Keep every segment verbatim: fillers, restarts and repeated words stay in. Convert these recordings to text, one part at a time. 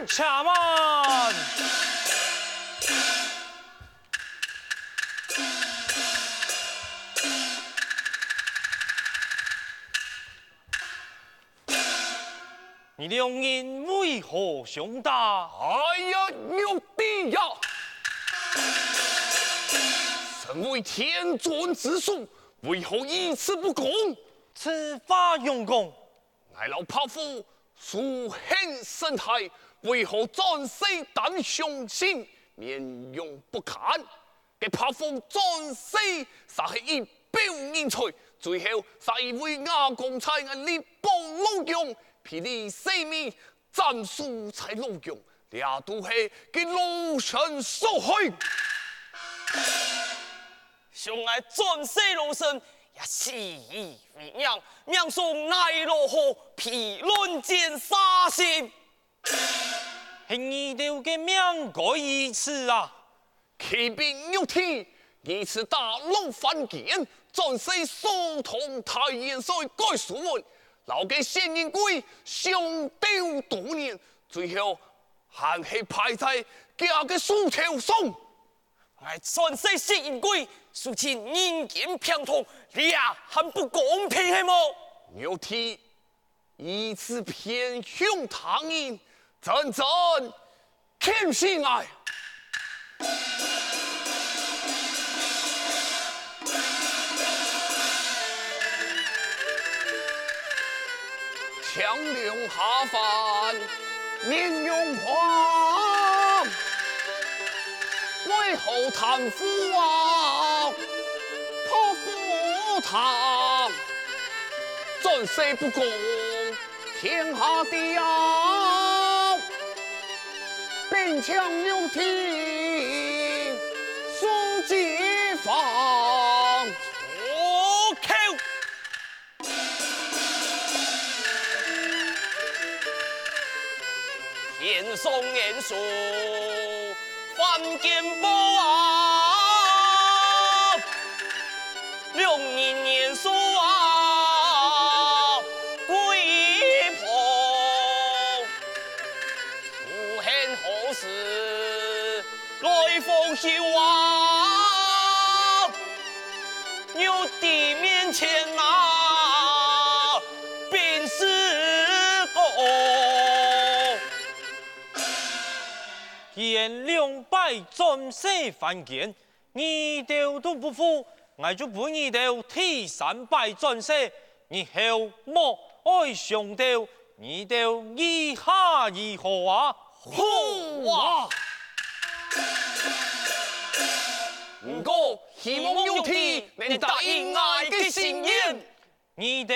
且慢！你兩人為何相打？哎呀，玉帝呀！身為天尊之屬，為何如此不公？此話仰講？ 𠊎摎伯父仇恨深大，為何轉世單相信，面容不堪？該伯父轉世嗄係一表人才，最後嗄以為瓦工差𠊎力保老強，被李世民斬首在老強，這都係該老臣所害。想𠊎轉世老臣，也死而 為娘，命喪泥羅河，被亂箭射死。係你兜个命該如此啊！啟稟玉帝，你自打落凡間，轉世所當大元帥蓋叔文，摎該薛仁貴相鬥多年，最後還係敗在厥个手頭上。 𠊎轉世薛仁貴，受盡人間病痛，這還不公平係無？玉帝，如此偏向他人，真正譴死𠊎！ 青龍下凡面容荒，為何貪腐啊？破虎貪，轉世不公，天下知啊！兵將玉帝，速擊伐！OK！ 天上元首，凡間报啊！两人元首啊，跪奉。无限何时来复仇啊？ 玉帝面前啊，禀示过。既然兩擺轉世凡間，你兜都不服，𠊎就分你兜第三擺轉世，日後莫愛相鬥，你兜意下如何啊？好啊！ 毋過，希望玉帝能答應𠊎个心願。你兜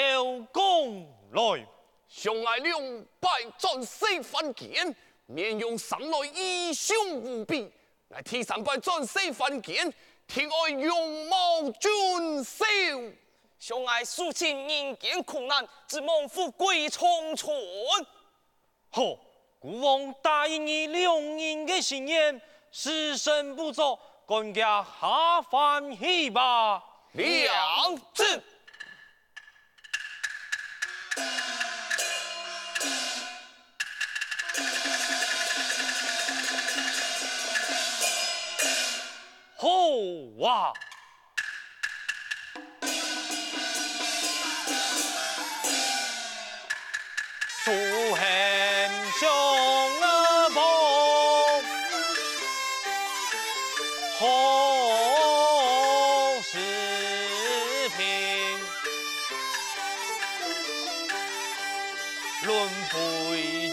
講來。想𠊎兩擺轉世凡間，面容生來異相無比。𠊎第三擺轉世凡間，定愛容貌俊秀。想𠊎受盡人間苦難，指望富貴長存。 好，孤王答應你兩人个心願，此生不作，趕佢下凡去吧。領旨。好啊！ 苏汉相逢，何时平？论杯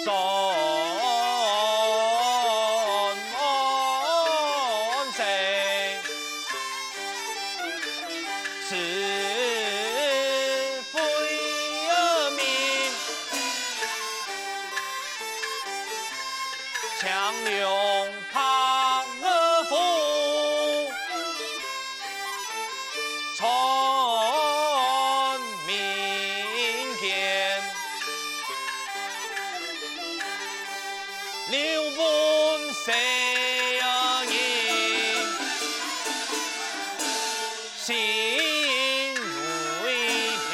转安生，是非而明。青龙白虎， 传民间，留分世人信为凭。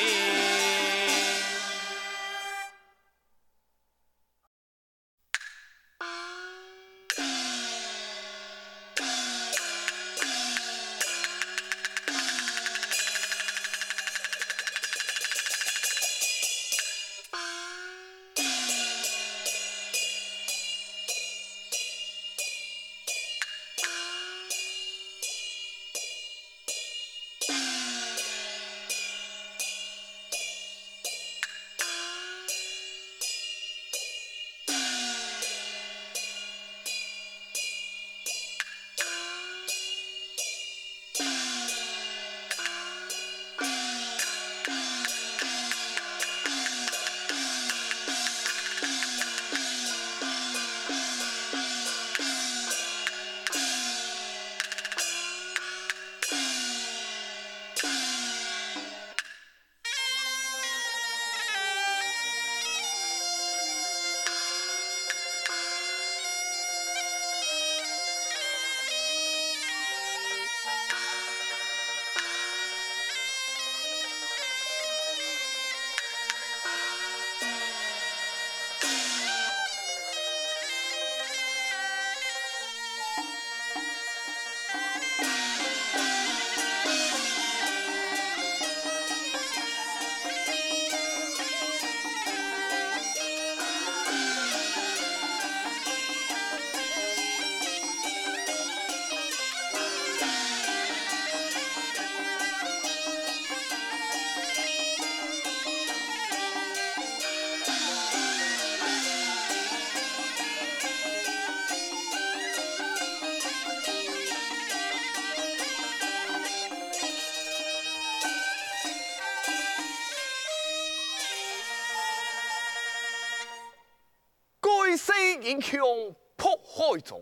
勢英雄北海忠，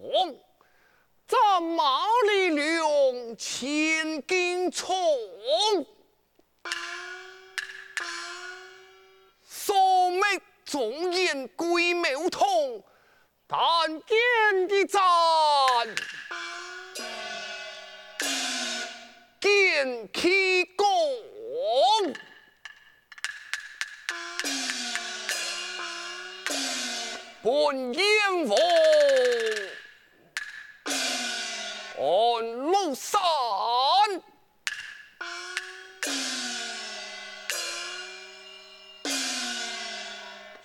斬馬李良千斤重。掃滅中原鬼廟通， 單劍一斬，見其功，分燕王安祿山。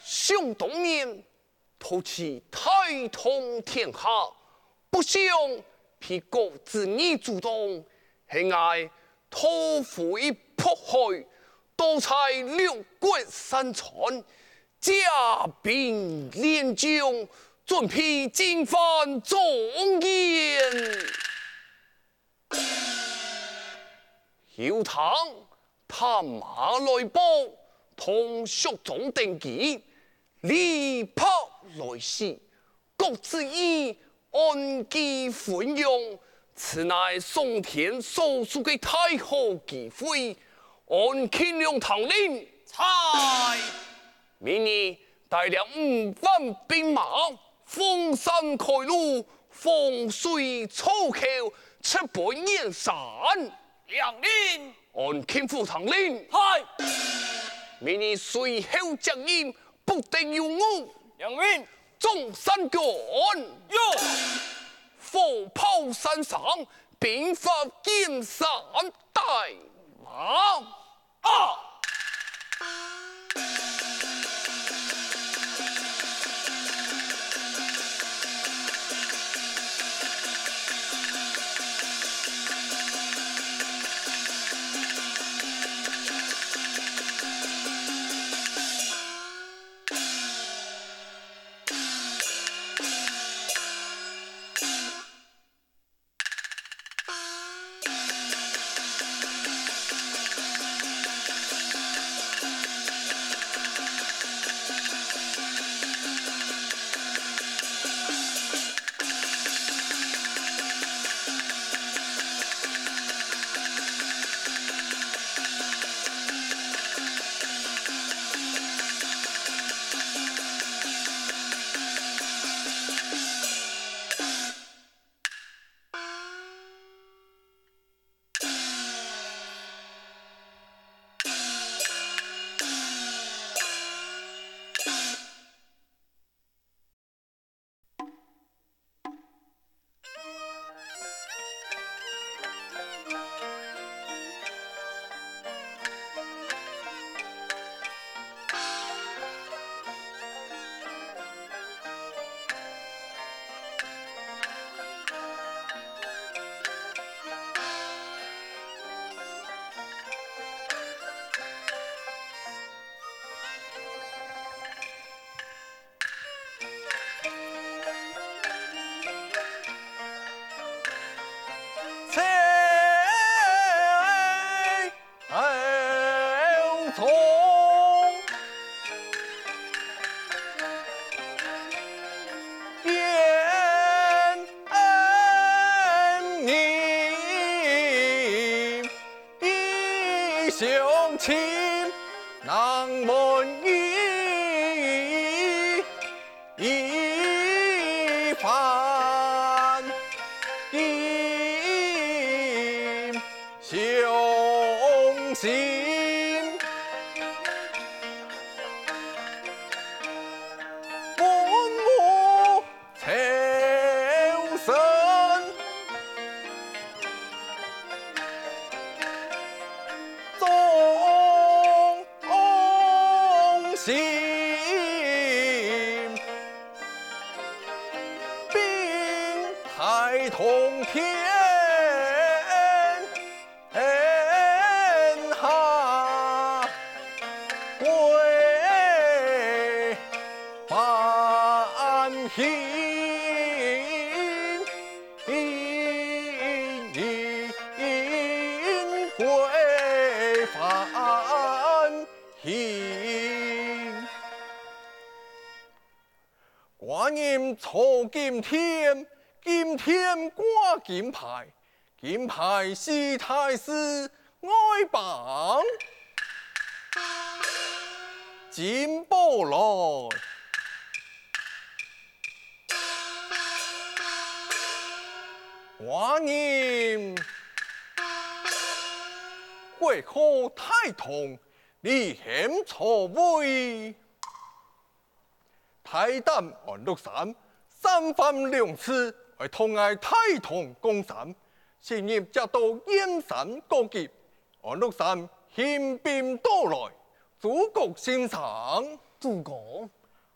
想當年， 陶淵大同天下，不想被郭子儀阻擋，係𠊎陶淵一北海，倒在六國山川，借兵連將，準備進犯中原。 有聽探馬來報，唐肅宗登基，李白來世，郭子儀安居昏陽，此乃上天所賜个大好機會，安慶娘聽令。在。 明日帶領五萬兵馬，逢山開路，逢水造橋，直奔燕山。領令。安慶府聽令。在。明日隨後接應，不得有誤。領命。中山軍。有。火炮山上，兵發燕山，帶馬。 啊！官人坐金殿，金殿掛金牌，金牌是大事，外邦進寶來。官人，國號大同，你喊錯位。 大膽安祿山，三番兩次愛同𠊎大同共產，昔日接到燕山告急，安祿山興兵到來，諸葛先生。主公。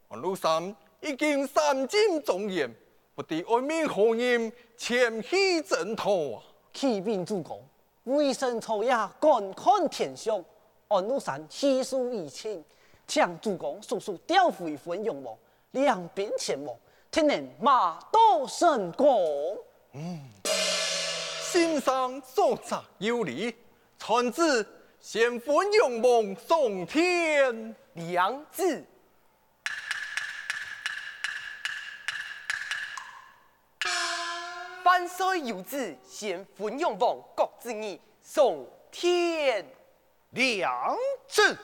安祿山已經三進中原，不知愛命何人前去征討啊？啟稟主公， 微臣昨夜觀看天象，安祿山氣數已盡，請主公速速調回汾陽王，領兵前往，定能馬到成功。先生所責有理，傳旨先汾陽王上殿。領旨。 萬歲有旨，先汾陽王郭子儀上殿。領旨。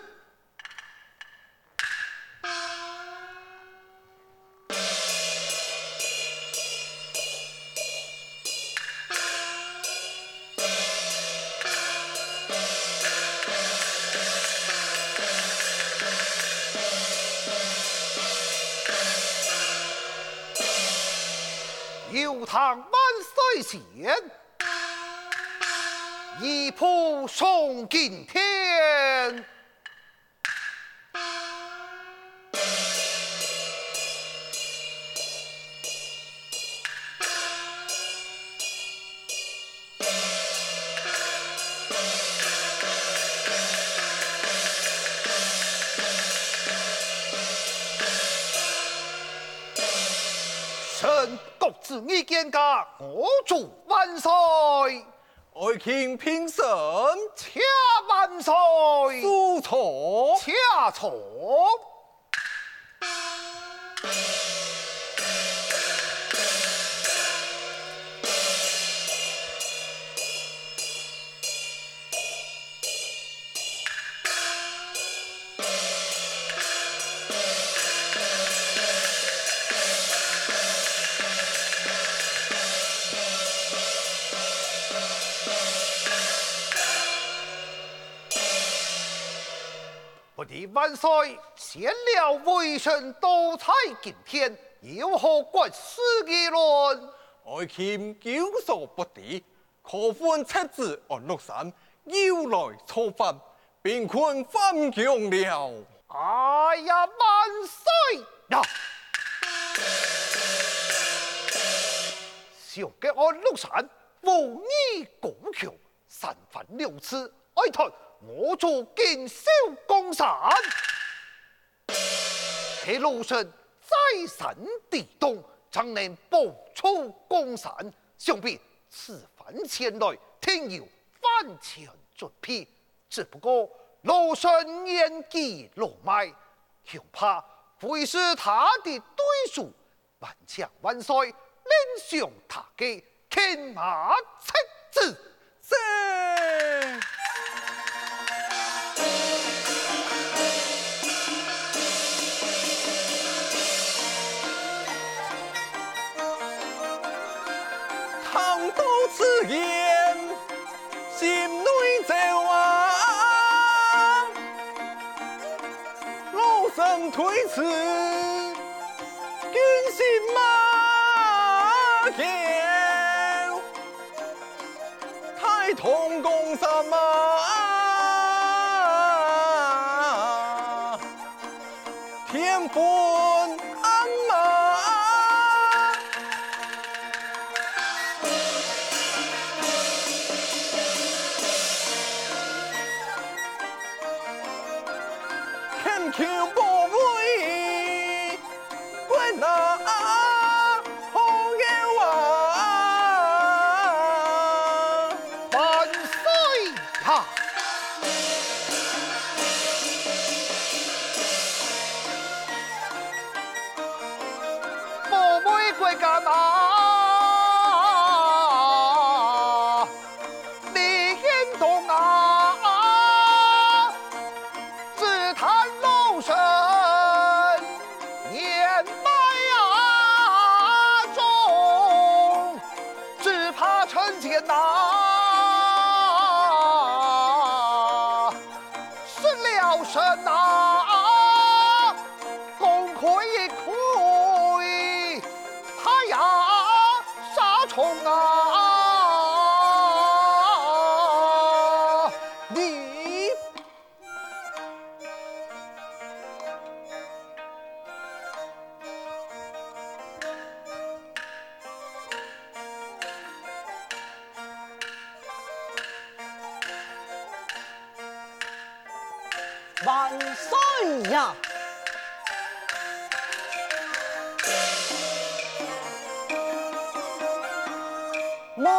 有請萬歲仙，移步上金殿。 臣郭子儀見驾，我祝萬歲。 愛卿平身。謝萬歲。速坐。謝坐。 不知萬歲先了微臣到在金殿，有何國事議論？愛卿久所不知， 可恨賊子安祿山又來造反，兵困汾陽了。哎呀，萬歲呀！想該安祿山武藝高強，三番兩次哀嘆我主緊守江山。 係老臣在山地動，正能保住江山。想必此番前來，定有萬全準備。只不過老臣年紀老邁，恐怕會使他的對手。還請萬歲另想他計， 牽馬出征。聽到此言，心內燥啊！ 老臣推辭，軍心馬翹，大同江山啊，天昏暗啊！ 牽求保衛國啊，好友啊！萬歲国家啊，李英雄啊，自叹老身年迈啊，终只怕成全呐，失了身呐。 功亏一篑，怕也杀虫啊！你万岁呀！莫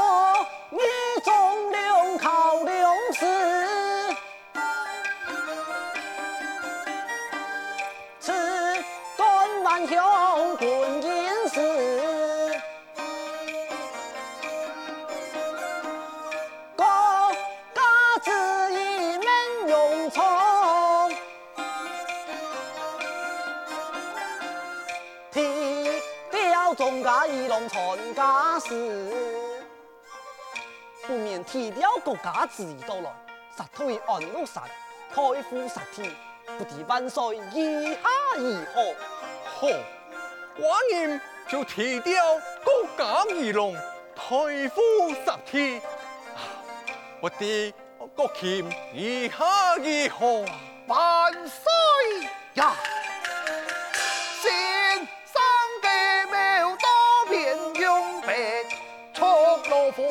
逆忠良靠良师，自断万兄滚阴师。 国家之意免用错，提调庄家义郎传家史。不免提调國家之意到來，杀退安祿山，代父杀弟，不知万岁意下如何？好，寡人就提调國家義郎，代父杀弟。 不知国卿意下如何？万岁呀！先生个妙刀便用笔，戳落腹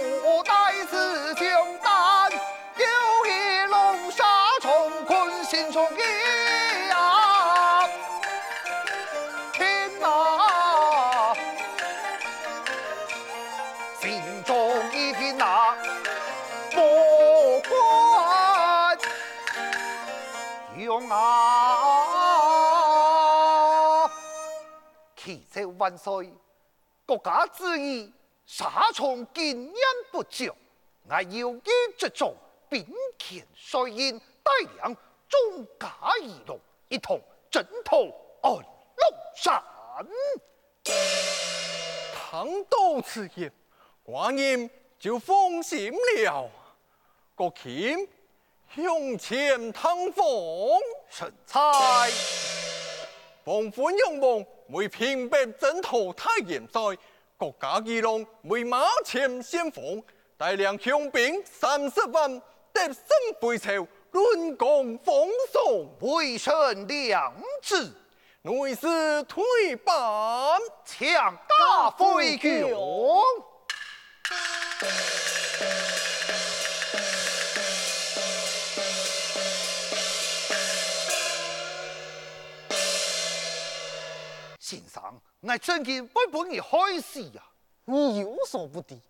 带子中弹，又一龙杀虫困心中意啊！天哪！ 心中一定啊，莫管用啊！启奏万岁，国家之意，杀虫经验不足，我有意执掌兵权帅印，带领众家义郎一同征讨安禄山。 听到此言，寡人就放心了。国卿，向前听奉。臣在。黄昏仰望，为平北征讨大元帅，国家义郎为马前先锋，带领雄兵三十万，得胜回朝，论功封赏。微臣领旨。 内侍退班，请加回宫。先生，我真个会分你害死啊！你有所不知，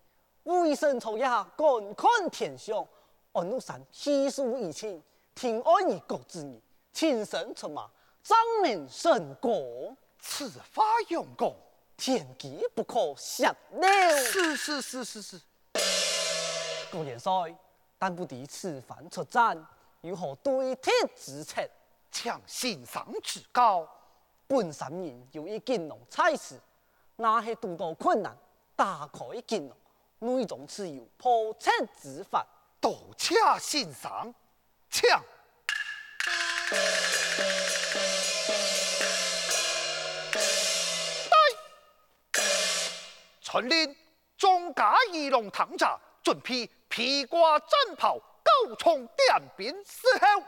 微臣昨夜观看天象，安禄山气数已尽，定爱你各子人亲身出马，正能成功。此话用功，天机不可泄漏。是是是是是。顾元帅，但不知此番出战，有何对敌之策？请先生指教。本山人有一锦囊在此，若係堵到困难，打開锦囊， 内中自有破阵之法。多谢先生，请。传令，众家义郎听着，准备披挂战袍，高唱点兵伺候。